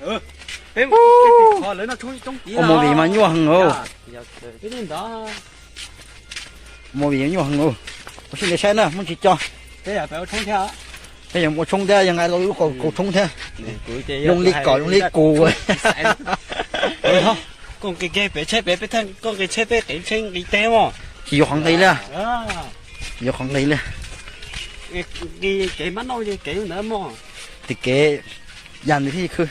Ua movie mas nyuaj heev os. Ua movie nyuaj heev os. Ua siab ntev saib na, muaj ntsis co. Peb yuav ua tshoob thiab, yog nqa lub kaus tshoob thiab. Zoo li kom zoo li kus. Koj nqis kiag pem tsheb pem, peb thaij koj nqis tsheb peb qev tsheb nqis teg mog. Tsis yuav qhov nqis li. Yuav qhov nqis li. Nqis kev mab noj kev ntawd mog. Tim kev yam nws thiaj khwv.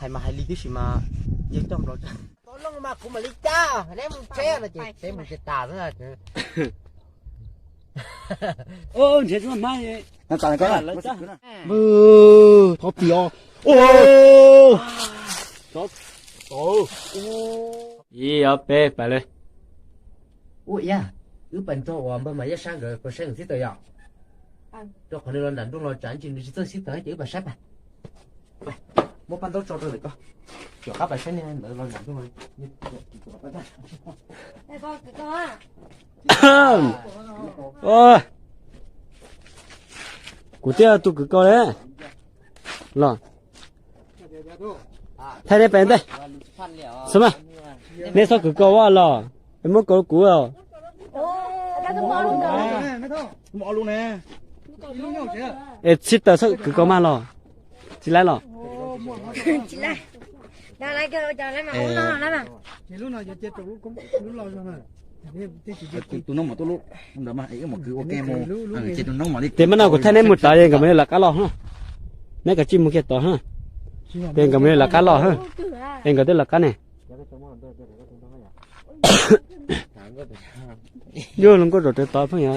Hais mas hais li tib si mas yeej coj nplog. Tau loo mas kuv mam li cab, neb mus tsheb no ces peb mus tsis tas xwb. Nrhiav tau hmab. Thov tim os. Ib ob peb pais li. Ua iab, wb pais nrog uas npawg Mas Yaj Sab nkawd pais saib nkawd txhib taws yom. Rau qhov nws los nram nroog los tsam ntsis nws tsis txawj txhib taws ces wb pais saib pais. Muab paj ntaub tso rau ntawm ko, rov qab pais saib nej ntawd los nram nroog. Kuv thiaj tus kwv koj li los. Thaij nej pem ntej xwb mas. Nej txhob kwv koj ua los, es muab koj kuv. Es txhib taws txhob kwv koj mas los, tsis laib los. Tus no mas tuaj lub ntawd mas wb mam kwv ua ke mus. Ces mas no kuv thaij neb mus tod es nkawd mam li lawv qab los. Neb kav tsij mus kiag tod, es nkawd mam li lawv qab los, es nkawd twb lawv qab ne. Yuav hluas nkauj zaum rawv tod pheej yog.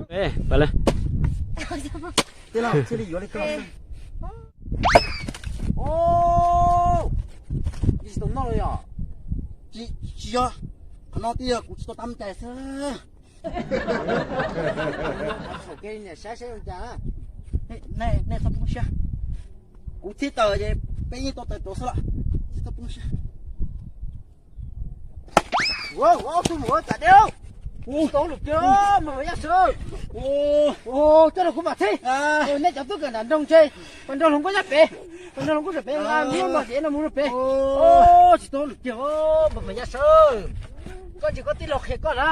Peb, peb li. Tij laug, thiaj li yuav li koj. Tsis tau noj li os. Tsis yog, qhov no twb yog kuv tsis tau tab meeg cai xwb. Saib saib zoo cas. Nej txhob poob siab. Kuv txhib taws ces peb yeej tau taws rauv xwb los. Txhob poob siab. Ua tus muam cas deb, tsis tau lwm tiag, mas yaj sawv. Coj los kuv mam txhib. Nej cov tub kawm nram nroog ntshe, pas nrog hluas nkauj nyob pem, pas nrog hluas nkauj sawv pem, nqa miab mos tsev no mus rau pem. Tsis tau lwm tiag, mas mas yaj sawv. Koj tsis, koj tij laug qhia koj na,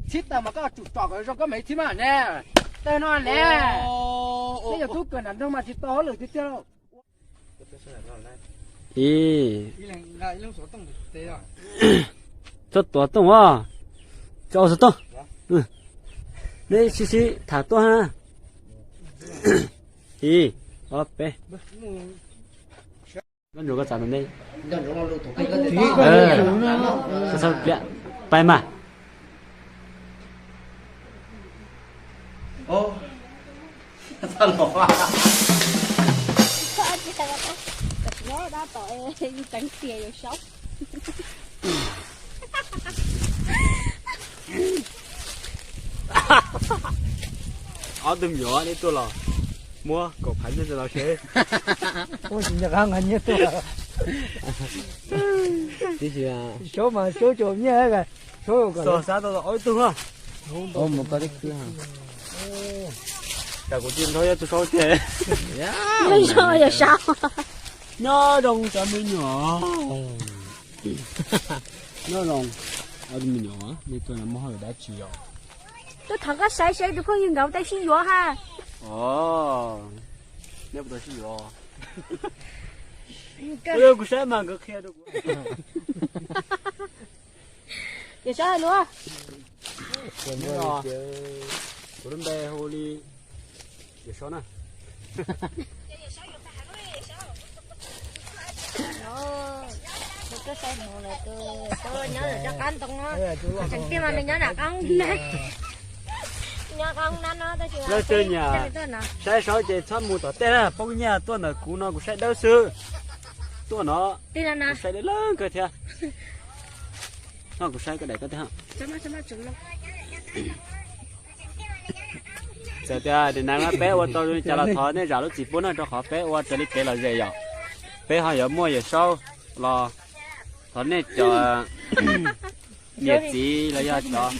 txhib taws mas koj tsum tsom kom zoo koj mam li txhib mas ne. Taws no ne, nej cov tub kawm nram nroog mas tsis tau hauj lwm tiag tiag lauj. Ib, txhob tuav tooj os, tsis ua xov tooj. Neb sib sib tham tuaj ha. Ib, ob, peb. Nkauj ntsuag koj txav ntawm ntej. Txhob pliam, pais mas. Ob tug me nyuam neb tuaj los muab kaum phav nyiaj rau lawv seb. Ua tsis nco qab nqa nyiaj tuaj. Saub mas saub tau nyiaj, saub kom xav tau ob tug. Mus koj teb khwb. Cas kuv cia nrog yog tus saub ces. Nyob zoo cov me nyuam. Nyob zoo, ob tug me nyuam, nej tuaj no muaj hauj lwm dab tsi os? Tuaj thov koj saib seb tus phooj ywg nkawd puas tau sib yuav ha. Os, neb puas tau sib yuav? Kuv saib mas nkawd qhia rau kuv. Yawm Saub hais lus. Kuv lub npe hu li Yawm Saub na. Nyob rov qab ntoo, tseem tiag mas nws nyob nram qab, nyob qab nab no tab sis leej twg nyiam saib Saub ces txhob mus tom tej na, poob nyiaj tuaj ntawm kuv no kuv saib dawb xwb. Tuaj no kuv saib dawb lawm kawg thiab. Ho kuv saib koj daim koj tij ho. Txawm tias nim no peb ua tau li cas los thov nej zam lub txim pub no rau qhov peb ua raws li kev lom zem yom. Peb ho yuav muaj Yawm Saub los thov nej cov niam txiv los yog cov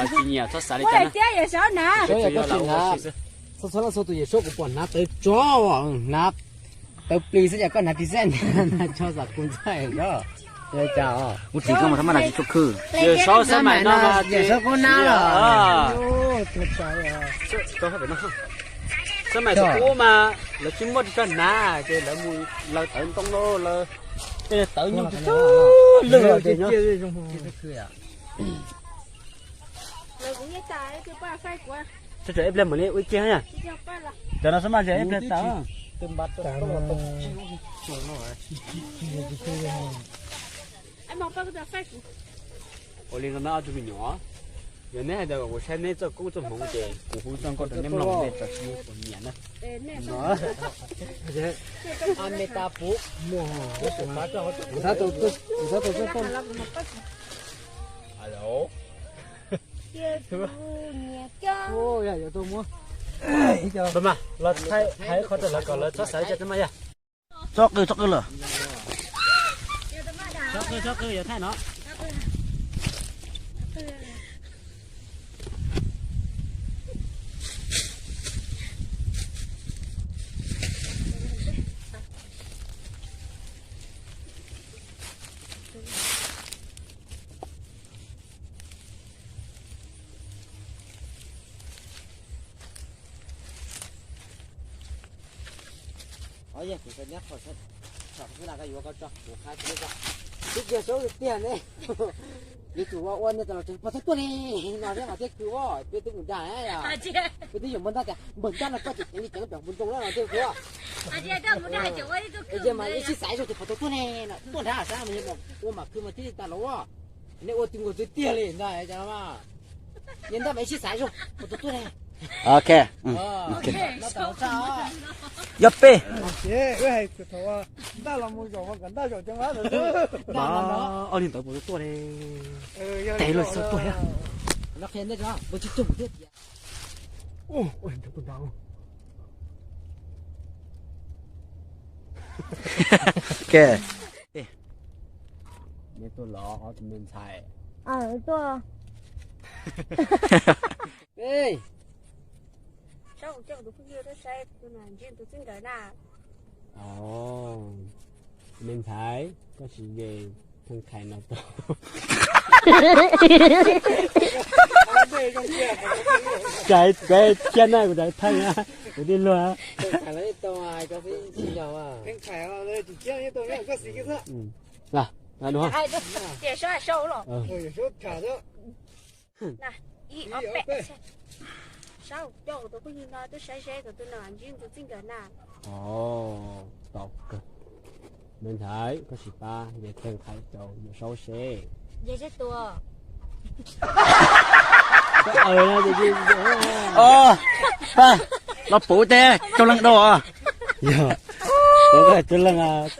tsis nyiam txhob xav li cas na. Txhob yog koj tsis hnav, txhob txhob tus Yawm Saub kuv pom hnav tawv tsov, hnav tawv plis xwb cas koj hnav tis xeej, hnav tsho xam kuv ntxhais os. Kuv tsis koj mas txhob hnav tsis tshua khwj. Yawm Saub xab maim no, Yawm Saub qub nab los. Xab maim thaum ub mas lawv tsis muaj tsis txawj hnav ces lawv mus laws tawv ntoo lauj, lawv tej tawv nyuj tsuj lwg ces nyob. Tsam ib pliag mam li ua kiag na. Cov no xab maim ib pliag tawv. Ua li no na ob tug me nyuam, yog neb hais tias kuv saib neb txoj koob txoj hmoov ces kuv hu txoj nkauj rau neb mloog, neb tso siab kuv nyiam na. Los hais qhov rau lawv kom lawv txhob xav li cas mas yog. Txhob qw, txhob qw lawm. Txhob qw, txhob qw, yuav thaij no. Twb tiag Saub tiag ne, yuav tsum ua ua niag tas los tseem pog txhob tuaj li no thiab mas thiaj khwv os, peb twb mus dag, peb twb yuav npawg Ntaj tias npawg Ntaj no koj tseem ceev li ceev pem mus ntoo lawm no thiaj khwv. Ces mas ib sij xaiv zog ces pog txhob tuaj li no tuaj nrad sab mas ua mam khwv mas thiaj li tas los ua. Nej ua twb nkaus twb tiag li ntag, niag Ntaj mas ib sij xaiv zog pog txhob tuaj li. Ok. Yog peb. Ntaj los mus zaum, kom Ntaj zaum cov mas ob niag ntawd pog txhob tuaj li. Tes los txhob tuaj thiab. Ok. Neb tuaj los ob tug me ntxhais. Me ntxhais, koj sim ze theej qhais no rau. Kuv cia na, kuv tsis theej na, kuv tij luag. Saub, coj kuv tus phooj ywg no tuaj saib seb tus twg ntsib tus txij nkawm na. Tau kawg. Me ntxhais, koj sim pab ze theej qhais rau Yawm Saub seb. Pab los puv tes rau leej dau. Yog, rau leej.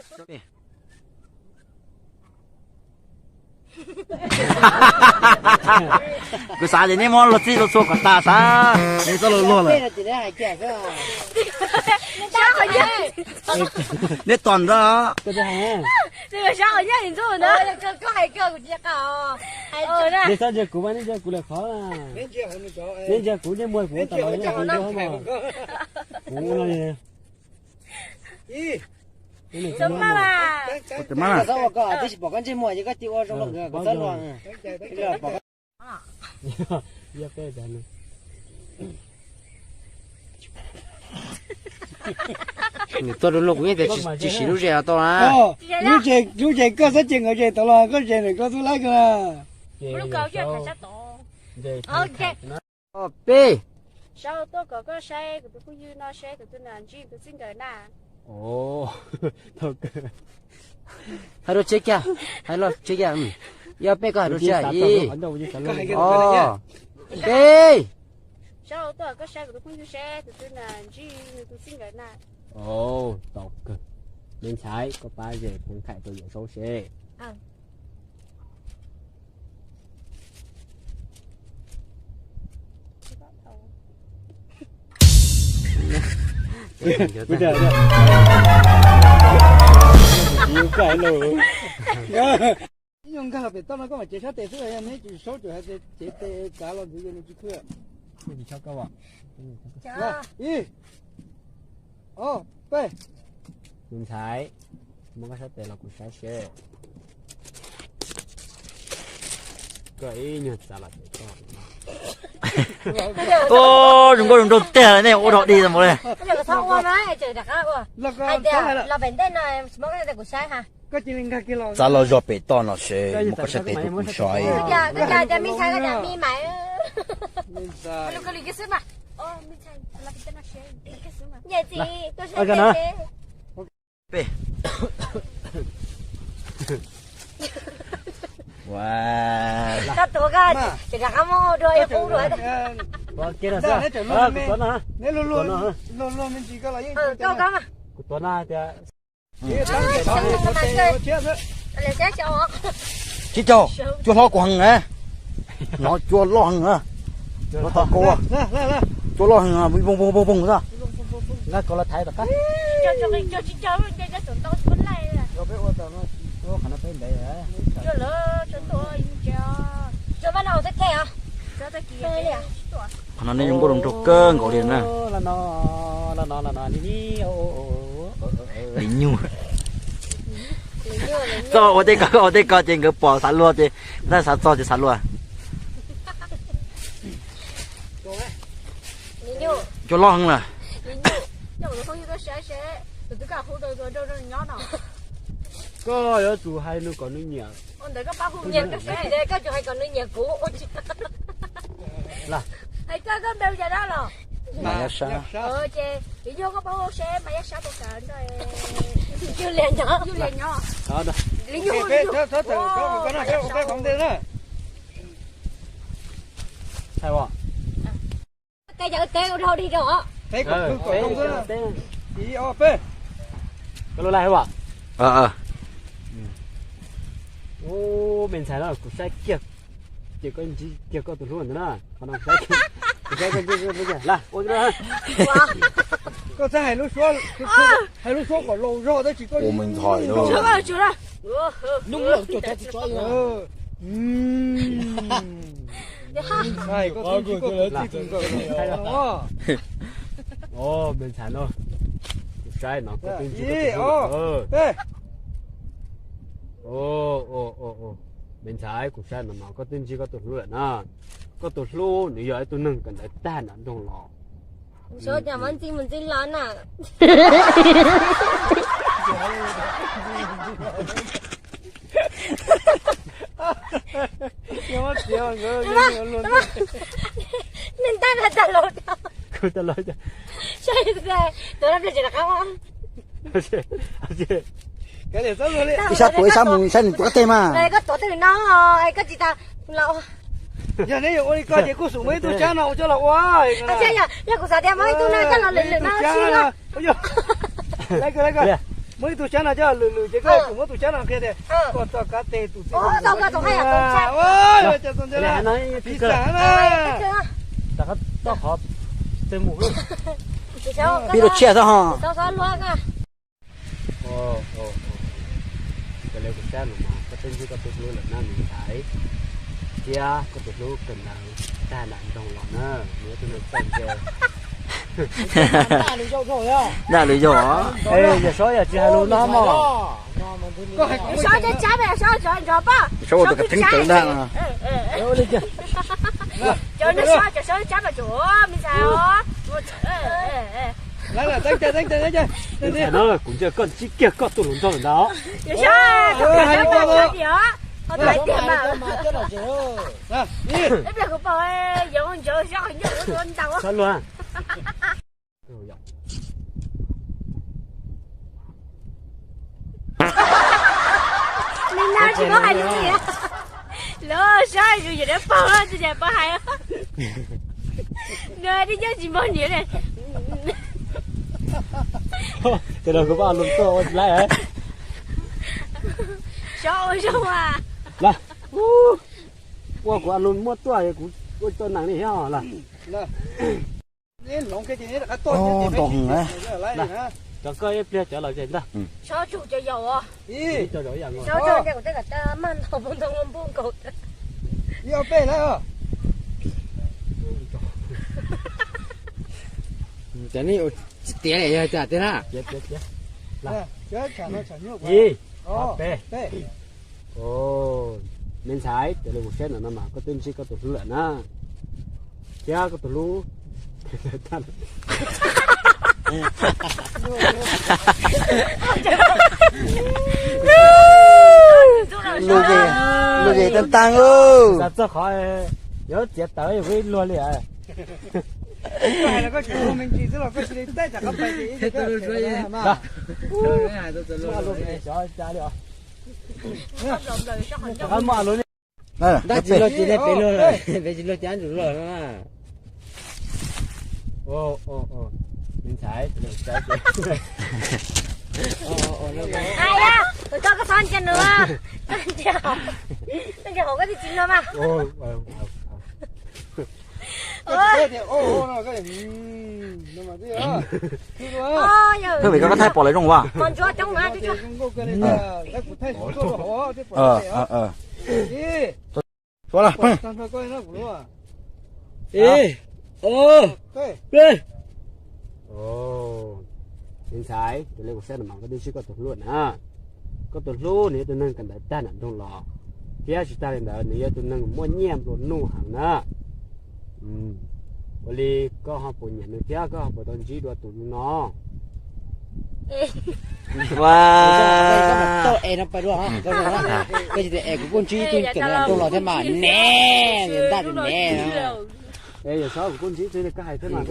Kuv xav tias neb muab luag txij luag txhua kom tas xav, neb txoj luag luag lawm. Neb tos ntag. Neb txhob ntsia kuv mas, neb ntsia kuv lawm qhov. Neb ntsia kuv, neb muag kuv tas los kuv no. Twb tsis pom koj ntsej muag ces koj cia ua zoo nkawd kom txhob luag. Nws tuaj rau luag kuv yeej tias tsis siv lub zes tau na. Lub zes koj txhob ces nkawd zes tau los koj zes ntawm koj tub laib kawg na. Peb. Saub, tuaj kom koj saib kuv tus phooj ywg no seb tus twg ntsib tus txij nkawm na. Hais rau tsev kiag, hais los tsev kiag. Yog peb, koj hais rau tsev, ib, ob, peb. Saub, tuaj kom koj saib kuv tus phooj ywg seb tus twg ntsib nws tus txij nkawm na. Tau kawg. Me ntxhais, koj pab zes theej qhais rau Yawm Saub seb. Ib nyuag nkag los pem toj no koj mam cev sab tes xwb, neb tsis saub tseem hais tias cev tes kav los ntxiv ces nws tsis khwb. Ib, ob, peb. Tus ntxhais, muab koj sab tes los kuv saib seb. Koj ib nyuag txav los ces koj. Zoo nkauj zoo nraug tiag, nej ua dog dig mus li. Txav los zog pem toj no seb muab koj sab tes tuaj kuv saib. Peb. Ua, koj tuav koj ces rov qab muab dua ib qub dua. Kuv tuav no, kuv tuav no tias. Tsib caug, cua hlob kuv heev na. Hnov cua loj heev na. Lov tom kau, cua loj heev, voog voog voog voog xwb. Qhov no nej zoo nkauj zoo nraug kawg nkaus li na. Li nyuj. Txog ua tej ko, ua tej ko ces nkawd pom xav luag ces, tab xav txog ces xav luag. Cua loj heev lawm. Koj yuav tsum hais nws kom nws nyiam. Koj tsum hais kom nws nyiam kuv. Hais koj, koj npe hu cas dab los? Mas Yaj Sab. Ces yog koj pab hu seb Mas Yaj Sab puas kam nrog Yus Lias nyob. Yus Lias nyob. Li nyuj, li nyuj. Koj yawm teb ua dhau dig rau os. Koj lub laij hab. Ub, me ntxhais no kuv saib kiag, ces koj ntsib kiag koj tus hlub ntawd na. Qhov no kuv saib, kuv saib koj ntsib, la ua. Koj txhob hais lub suab, hais lub suab kom laus zog tab sis koj ua me ntxhais no. Me ntxhais no, kuv saib no koj twb ntsib koj tus hlub. Me ntxhais, kuv saib no mas koj twb ntsib koj tus hlub lawm na. Koj tus hlub nws yog ib tug neeg kawm ntawv tag nram nroog los. Suav cas muab ntxi mus ntxi los na. Neb ntab no tas los, saib tus no peb tsis rov qab. Ib sab tuav ib sab mus saib nws tuav tej mas. Koj tuav tej no, koj tsis tas los. Yog neb yuav ua li ko ces kuj xum muaj ib tug tsab no ua coj los ua. Yog kuv xav tias muaj ib tug no coj los lwm lwm no si. Muaj ib tug tsab no coj los lwm lwm ces koj yuav tsum muab tus tsab no qhia tias koj txoj kab teg tus txij. Pib rau tsiaj xwb ho. Koj le kuv sab no mas koj twb ntsib koj tus hlub lawm na me ntxhais, thiab koj tus hlub kawm ntawv tag nram nroog los na, nws yog tus neeg txawj ntse. Dag lus yog. Yawm Saub yog tsis hais lus no mog. Yawm Saub cov tsab, Yawm Saub ua tus kawm theeb kawm dag. Cov Saub, cov Saub tsab mas tsuas me ntxhais os. Kuv ntsia koj ntsib kiag koj tus hluas nraug ntawd. Xav luag. Nws nag tsis muab hais lus, lawv saib yus yam dab paug tsis yam paug hais. Nws tib ncaug tsis npog niam li. Ces los kuv pab lus tuaj ua tsis laib. Saub ua zoo a. Ua kuv a lus muab tuaj kuv ua tau neeg li thiab los. Ntau heev na. Cov koj ib pliag cov los ze ntag. Cov nej tsis tiav li yog cas tiag na. Ib, ob, peb. Me ntxhais, raws li kuv saib ntawm no mas koj twb ntsib koj tus hlub lawm na, thiab koj tus hlub lus, lus zes tag tag. Txog qhov yuav txiav tawv yuav ib luag li. Tab sis luag ces peb luag, peb tsis luag ces yuav tsum luag no. Me ntxhais, kuv tso koj txhob ntsia nws, koj ntsia hauv koj twb tsis luag mas. Pheej vim koj thaij pom lawv zoo ua. Suav las pheej. Me ntxhais, raws li kuv saib no mas koj twb ntsib koj tus hlub na. Koj tus hlub nws yog tus neeg kawm ntawv tag nram nroog los, thiab tsis tag li ntawd nws yog tus neeg muaj nyiaj nplua nuj heev na. Ua li koj ho puas nyiam nws thiab koj ho puas tau ntsib dua tus no? Koj tsis tias es kuv kuj ntsib tus kawm ntawv nram nroog los thiab mas ne, ntaj tus ne. Kuv kuj ntsib tus kawm ntawv nram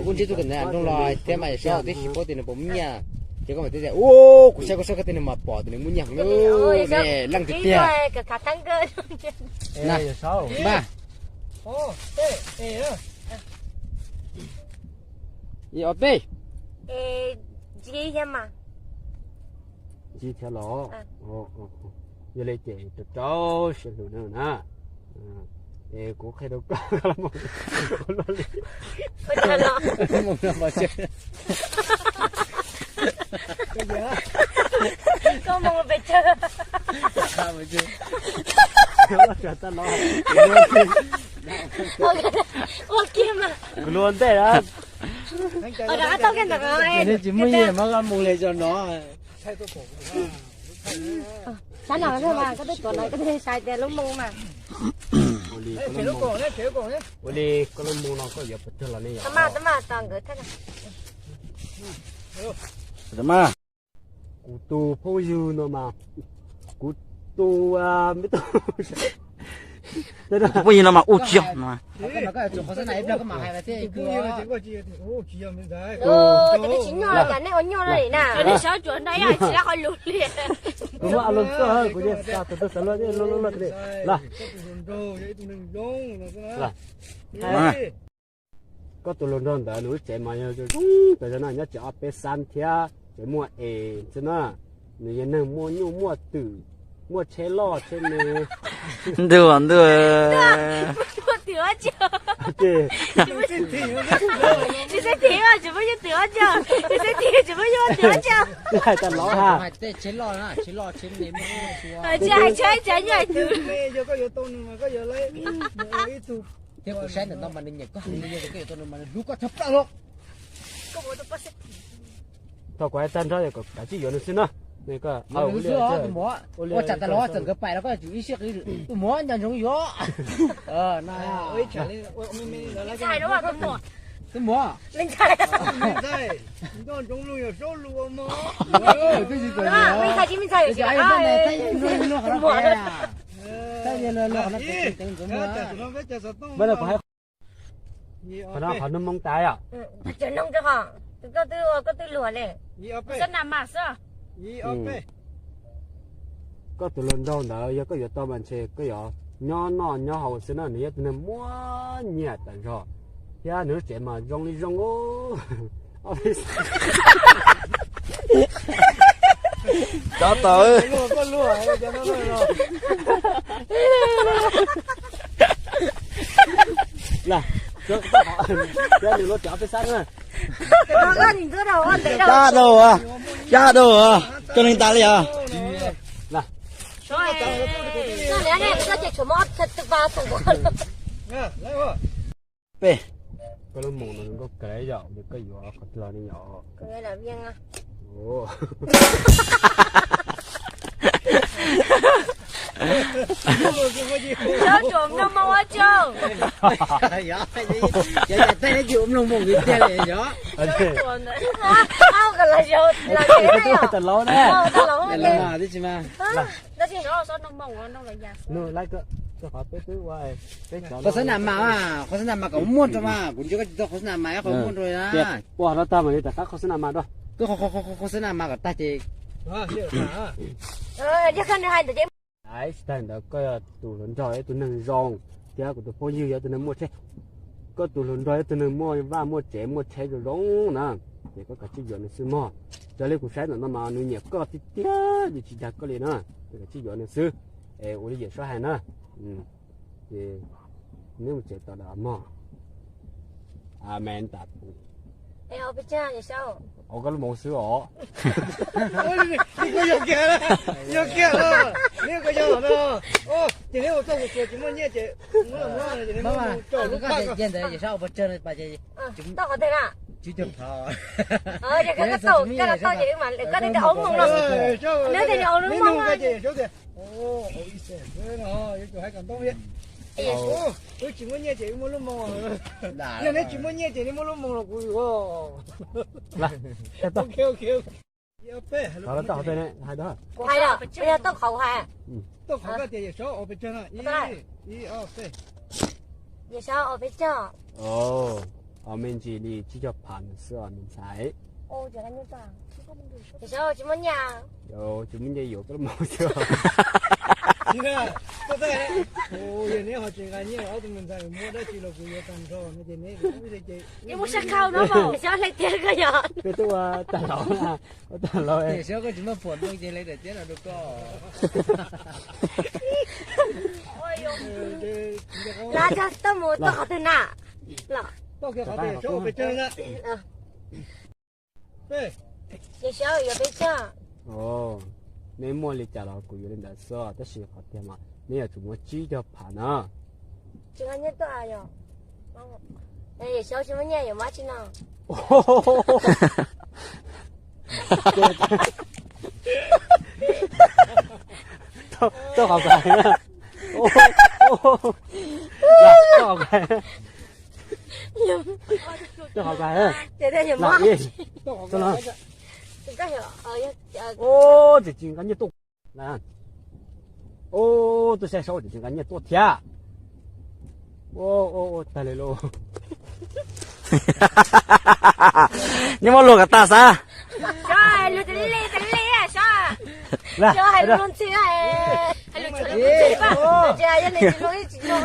nroog los thiab mas yog xyov twb tsis paub tias nws puas muaj nyiaj. Ces koj mam twb tias ua kuv saib koj saib koj tej nws mas pom tias nws muaj nyiaj heev, leej tiag tiag. Ib ob peb. Ntsib thiab los? Yog li ces rau rau siab hlub na. Es kuv qhia rau koj, koj mus pes tsawg? Ua kiag mas. Kuv luag ntej na. Tsis muaj nyiaj mas koj mus li zoo no. Sab no mas koj twb tuav no koj twb sai tias lub moo mas. Ua li koj lub moo no koj yuav pes tsawg los nej yog? Kuv tus phooj ywg no mas, kuv tus, me tub, kuv phooj ywg no mas ua tsis yog no. Twb tsis nyuaj cas nej ua nyuaj li na. Tsis qhov lus li. Kuv muab a lus tuaj, kuv yeej xav tus xav luaj luaj luaj li. Koj tus hluas nraug ntawd nws lub tsev mas yog zoo zoo tas zog na, nyob tsev ob peb xab thiab tsev muaj es xwb na. Nws yog neeg muaj nyuj muaj twm, muaj tsheb loj tsheb me. Ntuj ntuj. Tsis xeb thim, tsis muaj nyuj twm, tsis muaj nyuj twm, tsis muaj nyuj twm. Hais tau lov ha. Tsis hais tsheb tsis hais nyuj hais twm. Thiab kuv saib ntawm no mas nws nyiam koj heev li, yog tias koj yuav tau nws mas nws hlub koj tshaj plaws los. Thaum kuv hais tag nrho kom kav tsij yuav nws xwb na. Ua tsam tas los txawm nkawd pais los koj yuav tsum ib siab qhia tus muam nco ntsoov yuav. Tus muam, nco ntsoov lus yog saub lus ua mog. Qhov no qhov nws moo tas yom. Koj tus hluas nraug ntawd yog koj yuav tau mas ntshe koj yuav nyob noj nyob haus xwb na, nws yog tus neeg muaj nyiaj tas zog thiab nws lub tsev mas zoo li zoo. Cov tau. Las, Cab rau, cab rau, coj leej tas li os. Peb, koj lub moos no zoo nkauj kawg li yom, koj yuav qhov twg los ne yom? Tab sis qhov xab nas mas, qhov xab nas mas kom muaj rau mas, kuv ntsia koj tsis tau qhov xab nas mas, qhov muaj rau na. Ua no tag mas li rov qab qhov xab nas mas rau. Qhov xab nas mas kom tag ces. Tsis tag ntawd koj yog tus hluas nraug, yog tus neeg zoo, thiab kuv tus phooj ywg yog tus neeg muaj tsheb. Koj tus hluas nraug yog tus neeg muaj vaj muaj tsev muaj tsheb zoo zoo na, ces koj kav tsij yuav nws xwb mog. Raws li kuv saib ntawm no mas nws nyiam koj tiag tiag, nws tsis dag koj li na, koj kav tsij yuav nws xwb. Es ua li Yawm Saub hais na, ces neb mus tsev tos lawm mog. Amen. Ua koj lub moov xwb os. Yog kiag, yog kiag, neb koj yog no, ces neb ua txoj hu tsuas tsis muaj nyiaj ces, koj tias, wb tsis muaj nyiaj ces wb muab lub moos, yog neb tsis muaj nyiaj ces neb muab lub moos los kuv yuav. Kuv hais, yog tau qhov kuv hais. Tau qhov koj tias Yawm Saub ua pes tsawg no, ib, ib, ob, peb. Yawm Saub ua pes tsawg? Os, me ntsis li tsib caug phav ntawd xwb os me ntxhais. Yawm Saub tsis muaj nyiaj. Tsis muaj nyiaj yuav koj lub moos xwb. Yog neb ho tsis nqa nyiaj, ob tug me ntxhais muaj dab tsi los kuv yuav tag nrho no ces neb, Yawm Saub hlais tiag koj yog. Peb twb ua tag laus, ua tag laus. Yawm Saub koj tsis muaj phuam nplooj ces hlais daim tiab no rau koj. Lawv cog tuaj mus tuaj qhov twg na? Los, Yawm Saub yuav pes tsawg? Neb muaj li cas los kuv yuav li ntawd xwb, tab sis qhov tiag mas neb yuav tsum muaj tsib caug phav na. Tsis nqa nyiaj tuaj yog? Yawm Saub tsis muaj nyiaj yuav muab tsi no. Tau qhov kais, tau qhov kais, tau qhov kais. Ces tsis nqa nyiaj tuaj. Ub, tuaj saib Saub tsis nqa nyiaj tuaj thiab. Ua, ua, ua tag li lauj. Nyob muab luag kom tag xav. Saub hais lus tas li tas li, Saub. Saub hais lus ntxhi, hais lus ntxhi. No.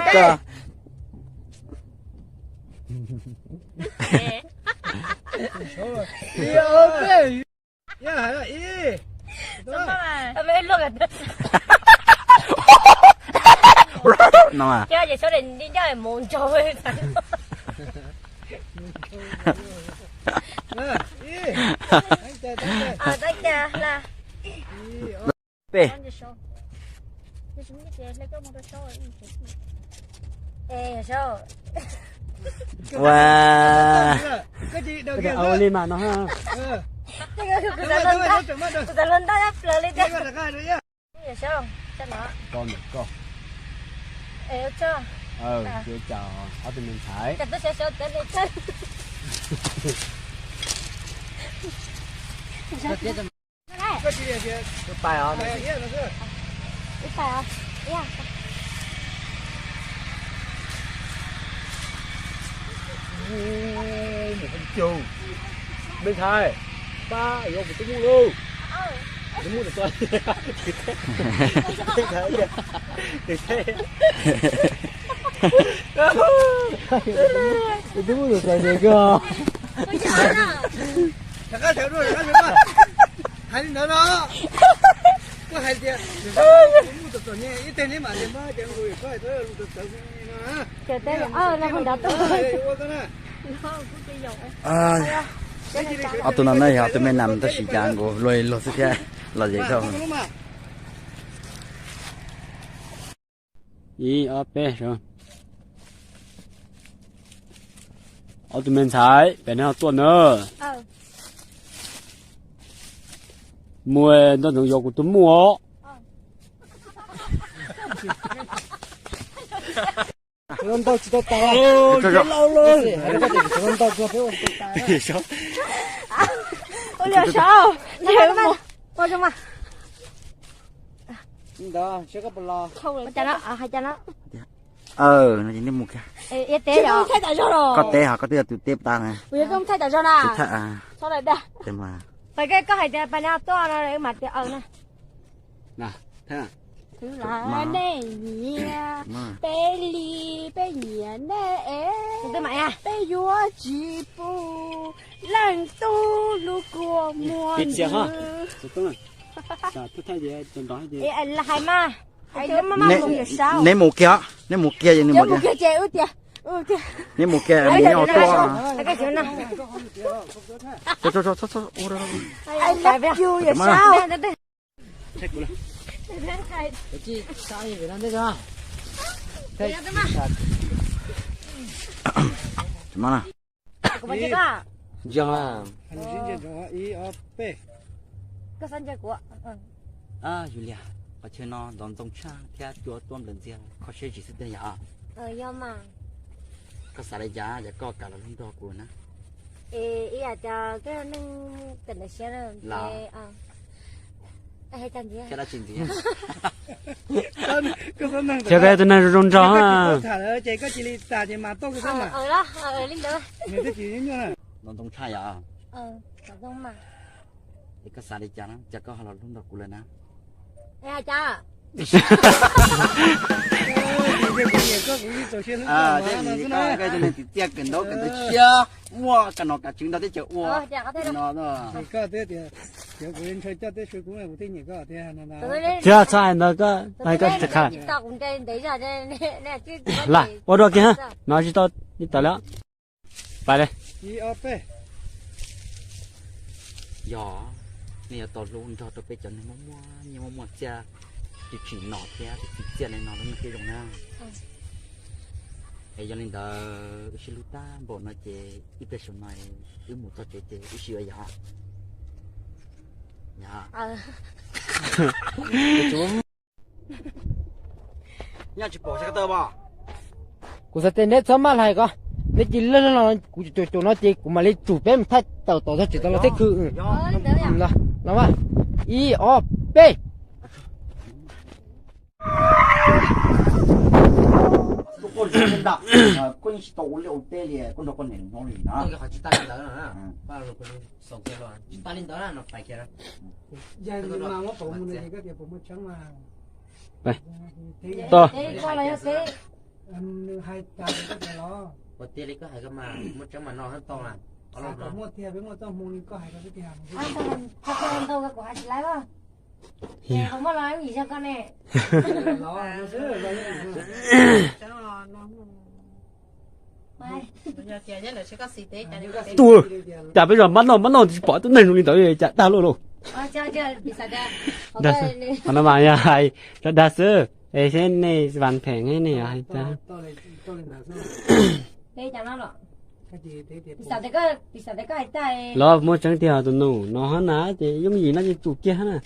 Peb. Ua li mas no. Kuv xav luag ntaj, kuv xav luag ntaj plaws li thiab. Koj ntawm koj. Ua cas ob tug me ntxhais. Pais os. Me ntxhais, pab yuav kuv twb muaj lauj. Twb muaj tus txais koj. Hais li ntawd no. Ces tej no nrad tuaj. Ob tug no na yog ob tug me nam tab sis cas nkaus luag luag xwb thiab los zem dhau. Ib ob peb, ob tug me ntxhais pem no tuaj na. Mus nrog ntxoov yuav kuv tus muam os. Ntau tsis tau tas, lau lau, ntau tsis tau tas. Ua li sav, ua zoo mas. Ntawd seb koj puas los. Hais cas no, hais cas no. Nej mus kiag. Koj teb hos koj twb yog tus teb tas na. Koj hais tias pab neb tuaj no wb mam tias aws na. Nej nyiam peb li peb nyiam nej es peb yuav tsis pub leej tub hlub kua muag ntxwv. Hais mas. Neb mus kiag, neb mus kiag es neb mus kiag, neb mus kiag, neb mus kiag, neb mus kiag. Yog, yog li, qhov chaw no ntxoov ntxoo tshaj thiab cua tuaj nplawm ntxiag kho siab zim xwb tiag yom. Koj xav li cas, yog koj kam los hlub nrog kuv na? Ntxhiab peb tus neeg zoo zoo nraug. Ntxoov ntxoo tshaj yom. Es koj xav li cas na, cas koj ho los hlub nrog kuv lawm na? Koj tus neeg tim txiaj kawm ntaub kawm ntawv tshiab, muaj kam nom kam tswv nrog teb chaws ua no. Thiab txhob hais ntawd, koj hais koj tsis qha. Lam ua dua kiag, hnov tsis tau li tawm li. Pais li. Yog, nej yuav tau hlub nrog rau peb cov neeg muaj muaj nyiaj muaj muaj txiaj, tsis tsim nom thiab tsis txiaj li no lub neej thiaj zoo na. Es yog li ntawd wb sib hlub tag npaum no ces ib pliag saum no wb mus txog tsev ces wb sib yuav yom. Nyob tsis pom sab ko taw os. Kuv xav tias neb txhob maj hais ko, neb cia li lawg lawg los kuv caum caum no ces kuv mam li tsum peb mus thaij tawm tom txog tsev tau los thiab khw. Los mas, ib ob peb. Koj yeej tsis tau ua liaj ua teb li, koj nrog koj niam nyob li na. Tsis tas li ntawd, tsis tas li ntawd no pais kiag. Ua tiag li koj hais ko mas muaj tseeb mas no tau mas. Tus, cas peb zos mab noj mab noj tsis pom tub neeg zoo li ntawd li cas dag luaj lauj. Qhov no mas yog hais tso dag xwb, es seb nej vas phem nej hais tag. Los muaj tseeb tiag tus nus no hab na ces yooj yim no ces tsum kiag hab na.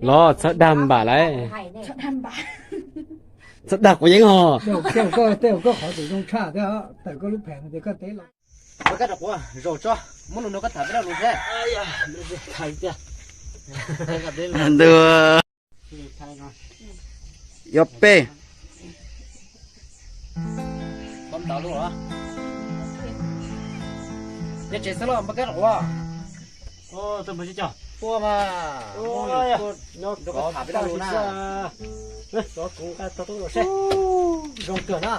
Los txhob dag npam lauj. Txhob dag quav yeeb hos. Tej koj qhov tseem zoo tshaj thiab, tawm koj lub phem no ces koj teb los. Koj rau quav zaum tso, muab lus nrog koj tham peb lo lus thiab. Ntu, yuav peb. Koj ntawd lub los, nyob tsev xwb los npaj kab rau quav. Ua mas, nrog koj tham peb lo lus na. Zoo kawg na,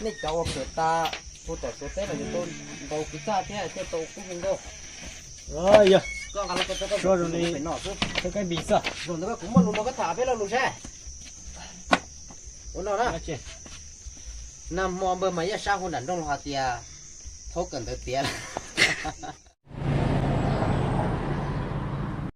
nej cov ua kawm tas hu tom Suav teb los yuav tau ntaus kwv txaj thiab thiaj tau kub zoo nkauj. Yog Suav zoo li, koj muaj lus no koj tham peb lo lus saib. Ua no na, nag hmo npawg mas Yaj Sab hu nram nroog los hais tias thaub kawm ntawv tiav lawm.